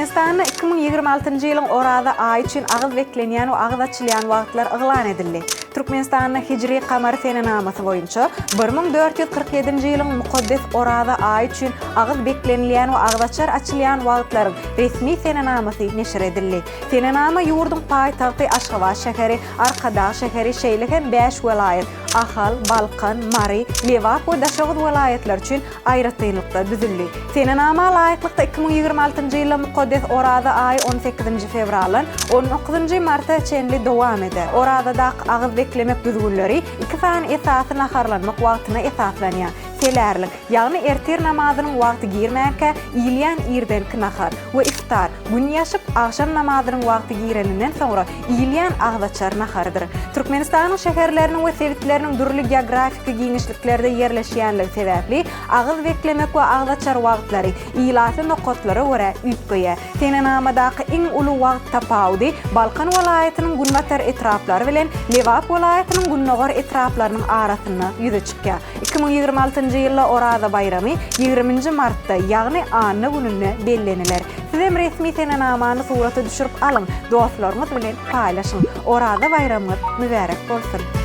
Türkmenistanda 2026-njy ýylyň Oraza aýy üçin agyz beklenýän we agyz açylýan wagtlar yglan edildi. Türkmenistanda hijri-kamary senenamasy boýunça 1447-nji ýylyň mukaddes Oraza aýy üçin agyz beklenilýän we agzaçar açylýan wagtlaryň resmi senenamasy neşir edildi. Senenama ýurduň paýtagty Aşgabat şäheri, Arkadag şäheri, şeýle hem bäş welaýat, Ahal, Balkan, Mary, Lebap we Daşoguz welaýatlary üçin aýratynlykda düzüldi. Senenama laýyklykda 2026-njy ýylda mukaddes Oraza aýy on sekizinji fewraldan on dokuzynjy marta çenli dowam eder. Orazadaky agyz beklemek düzgünleri iki sany esasy naharlanmak wagtyna esaslanýar, selärlik, ýagny ertir namazynyň wagty girmänkä iýilýän irdenki nahar we iftar, Gün ýaşyp, agşam namazynyň wagty gireninden soňra iýilýän agzaçar naharydyr. Türkmenistanyň şäherleriniň we sebitleriniň dürli geografiki giňişliklerde ýerleşýänligi sebäpli, agyz beklemek we agzaçar wagtlary ilatly nokatlara görä üýtgeýär. Senenamadaky iň uly wagt tapawudy Balkan welaýatynyň günbatar etraplary bilen Lebap welaýatynyň gündogar etraplarynyň arasynda ýüze çykýar. 2026-njy ýylda Oraza baýramy ýigriminji martda, ýagny anna gününde belleniler. Sizem resmi senenamany surata düşürip alyň, dostlaryňyz bilen paýlaşyň. Oraza baýramyňyz mübärek bolsun!